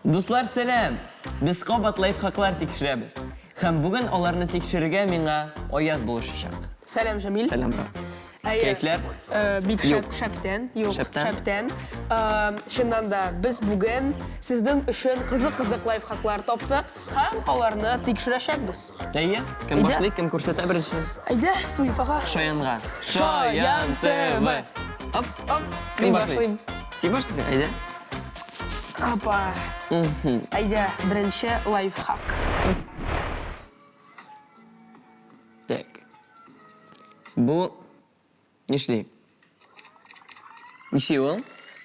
Дуслар, сәлам! Без кабат лайфхаклар тикшерәбез. Һәм бүген аларны тикшерергә миңа Аяз булышачак. Сәлам, Җәмил. Сәлам, брат. Әйе. Кәефләр? Э, бик Юк. шәп, шәптән. Юк, Шәптән? шәптән. Э, чыннан да, без бүген сезнең өчен кызык-кызык лайфхаклар таптык һәм аларны тикшерәчәкбез. Әйе. Кем Әйдә. башлый, кем күрсәтә беренчесен? Әйдә, Суефага. Шаянга. Шаян ТВ. Оп. Оп, Кем мин башлый? башлыйм. Син башлыйсың, әйдә. Апа. Әйдә, беренче лайфхак. Так. Бу нишли? Нишли ул?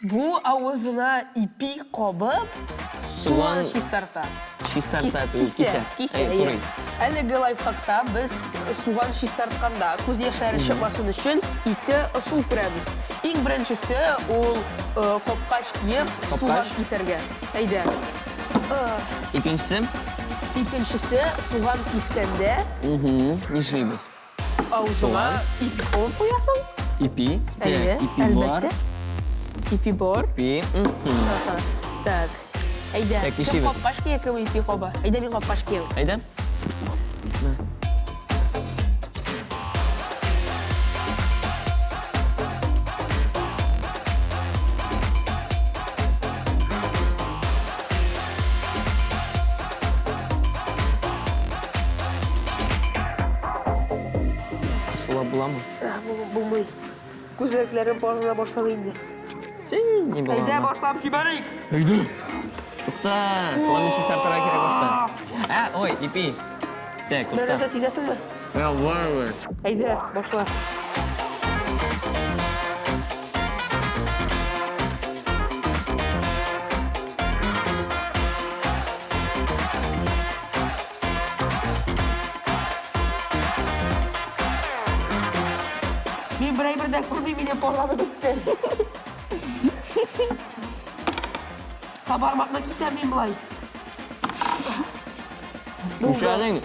Бу авызына ипи кабып, суган чистарта. Чистарта түгел, кисә. Кисә, Әй, әйе. турый. Әлеге лайфхакта без суган чистартканда күз яшьләре чыкмасын өчен ике ысул күрәбез. Иң беренчесе ул э, капкач киеп суган Капкач? кисәргә. Әйдә. Икенчесе? Икенчесе суган кискәндә Нишлибез? авызыңа ипи кабып куясың. Ипи. Әйе, Так, ипи бар. әлбәттә. Ипи бар. Ипи. Аха. Так. Әйдә. Так, Кем нишлибез? капкач кия, кем ипи каба? Әйдә, мин капкач киям. Әйдә. Сулап буламы? Булмый. Күзлекләрем парлана башлады инде. Ни була? Әйдә, башлап җибәрик. Әйдә. Тукта, суганны чистартырга кирәк башта. Ә, ой, ипи. Так, Бер тукта. нәрсә сизәсеңме? Ә, бар. Әйдә, башла. Мин бер әйбер дә күрмим, минем парланып бетте. Ха, бармакны кисәм мин болай. Нишләдең?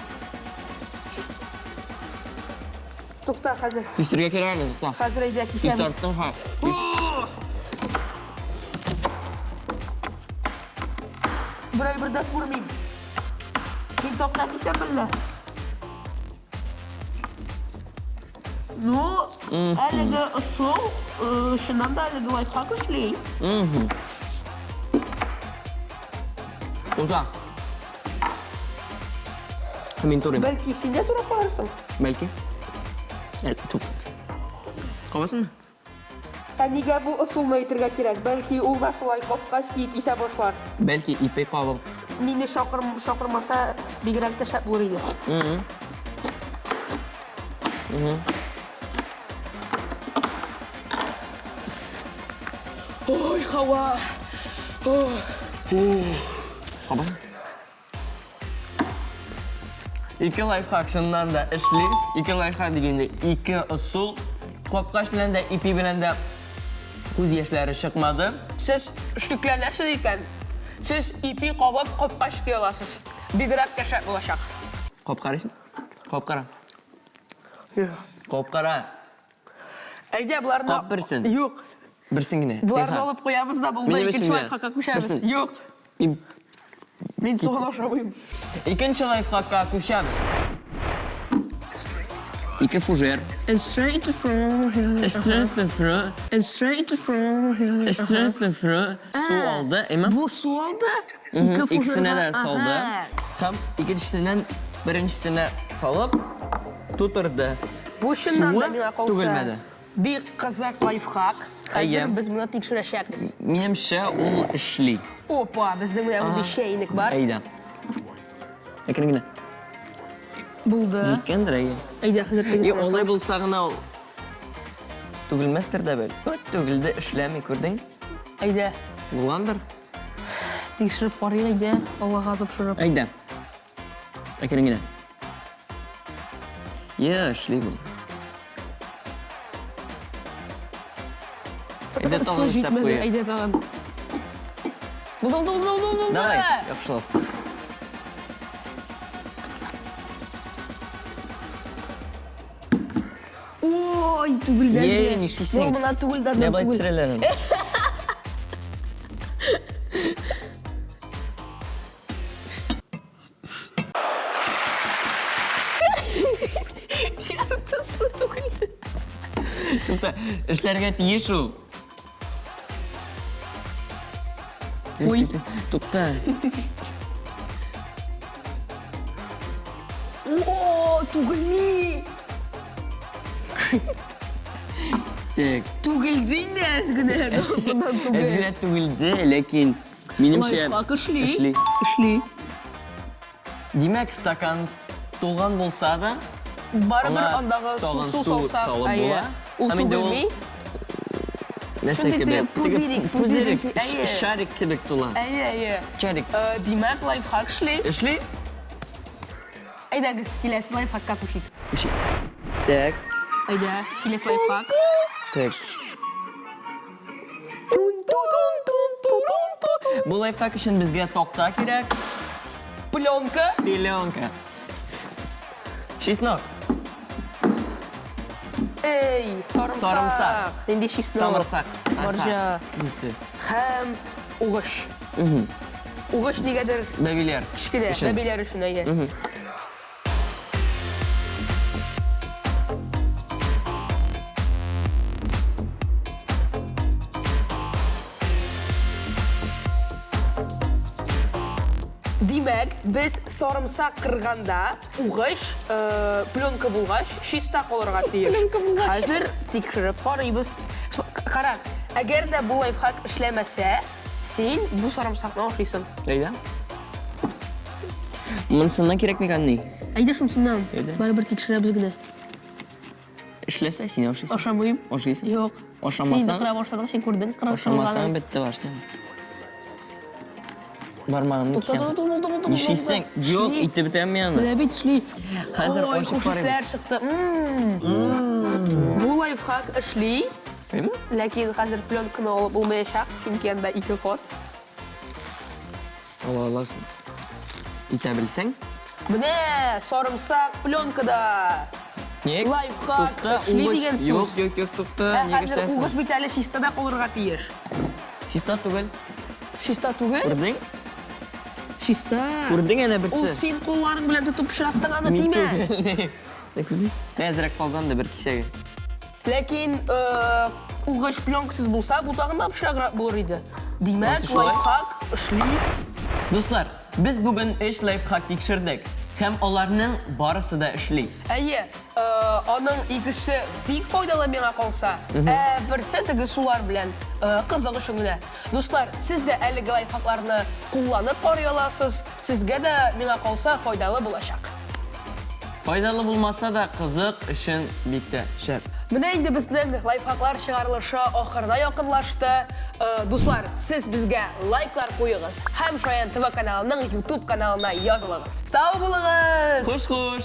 Тукта, хәзер. Кисергә кирәк әле, тукта. Хәзер әйдә кисәбез. Чистарттың ха. Бер әйбер дә күрмим. Мин такта кисәм әллә? Ну, әлеге ысул, э, чыннан да әлеге лайфхак эшли. Уза. Мин турыйм. Бәлки син дә турап карарсың? Бәлки. Ә, тук. Кабасыңмы? Ә нигә бу ысулны әйтергә кирәк? Бәлки ул да шулай капкач киеп кисә башлар. Бәлки ипи кабып. Мине чакыр, чакырмаса, бигрәк тә шәп булыр иде. Ой, һава! Кабасың? Ике лайфхак чыннан да эшли. Ике лайфхак дигәндә ике ысул. Капкач белән дә, ипи белән дә күз яшьләре чыкмады. Сез шикләнәсез икән, сез ипи кабып капкач кия аласыз. Бигрәк тә шәп булачак. Кап карыйсың? Кап кара. Кап кара. Әйдә, боларны... Кап берсен. Юк. Берсен генә. Боларны Зинһар. алып куябыз да булды, Минем икенче өчен генә. лайфхакка күчәбез. Берсен. Юк. Мин Мин суган ашамыйм. Икенче лайфхакка күчәбез. Ике фужер. Су алды, әйме? Бу су алды. Ике фужерга. Икесенә дә салды. Һәм икенчесеннән беренчесенә салып тутырды. Бу чыннан да Суы миңа калса. түгелмәде. Бик кызык лайфхак. Әйе. Хәзер без моны тикшерәчәкбез. Минемчә, ул эшли. Опа, безнең менә мондый чәйнек бар. Әйдә. Әкрен генә. Булды. Җиткәндер, әйе. Әйдә, хәзер И, тегесенә алай сал. булса гына ул түгелмәстер дә бел. Вот түгелде, эшләми, күрдең? Әйдә. Булгандыр. Тикшереп карыйк, әйдә. Аллага тапшырып. Әйдә. Әкрен генә. Я, эшли бу. Әйдә Су тагын өстәп җитмәде, куйыйк. әйдә тагын. Булды, булды, булды, булды, булды. Давай, яхшылап. Ой, түгелдән. Е, нишлисең? Ну, мына түгелдән Давай түгел. тереләнем. Эшләргә тиеш ул. Ой. Тукта. О, түгелми. Так. Түгелде инде әз генә. Моннан Әз түгел. генә түгелде, ләкин минемчә Лайфхак эшли. Эшли. Эшли. Димәк, стакан тулган булса да, Барыбер Аңа андагы су тагын су су салсак, салып әйе. була. Ул Һәм инде ул түгелми. нәрсә Шундый кебек? теге Теге пузырик, пузырик, пузырик, әйе. шарик кебек тула. Әйе, әйе. Шарик. Димәк, лайфхак эшли. Эшли? Әйдәгез, киләсе лайфхакка күчик. Эшли. Так, Әйдә, киләсе лайфхак. так. Бу лайфхак өчен безгә такта кирәк. Пленка. Пеленка. Чеснок. Эй, сарымсак. Сарымсак. Нинди чеснок? Самырсак. Марҗа. Ите. Һәм угыш. Угыш нигәдер Бәбиләр. кечкенә, Өчен. бәбиләр өчен, әйе. Димәк, без сарымсак кырганда угыш пленка булгач, чиста калырга тиеш. Пленка булгач. Хәзер тикшереп карыйбыз. Кара, әгәр дә бу лайфхак эшләмәсә, син бу сарымсакны ашыйсың. Әйдә. Монысыннан кирәк микән ни? Әйдә шунсыннан. Әйдә. Барыбер тикшерәбез генә. Эшләсә, син ашыйсың. Ашамыйм. Ашыйсың? Юк. Ашамасаң? Син инде кыра башладың, син күрдең, кыра Ашамасаң бетте барсың. Бармагымны Тукта, кисәм. тукта, тукта, тукта, Нишлисең? тукта. Юк, Эшли. итеп бетерәм мин аны. Менә бит эшли. Хәзер Ой, ачып хуш карыйм. исләр чыкты. М. Бу лайфхак эшли, Әйме? ләкин хәзер пленканы алып булмаячак, чөнки анда ике кат. Ала аласың. Итә белсәң. Менә сарымсак пленкада. Ник? Лайфхак Тукта, эшли угыш. дигән сүз. Юк, юк, юк, тукта. Ә Нигә хәзер эшләсең? угыш бит әле чистада калырга тиеш. Чиста түгел. Чиста түгел? Күрдең? Чиста. Күрдең әнә Ул берсе. син кулларың белән тотып пычраттың аны, Мин тимә. түгел. Менә күрдең? Менә әзрәк калган да бер кисәге. Ләкин угыш пленкасыз булса, бу тагын да пычраграк булыр иде. Димәк, Ансы шулай. лайфхак эшли. Дуслар, без бүген өч лайфхак тикшердек һәм аларның барысы да эшли. Әйе, аның икесе бик файдалы миңа калса, ә берсе теге сулар белән кызык өчен генә. Дуслар, сез дә әлеге лайфхакларны кулланып карый аласыз, сезгә дә миңа калса файдалы булачак. Файдалы булмаса да кызык өчен бик тә шәп. Менә инде безнең лайфхаклар чыгарылышы ахырына якынлашты. Дуслар, сез безгә лайклар куегыз һәм Шаян ТВ каналының YouTube каналына язылыгыз. Сау булыгыз! Хуш, хуш!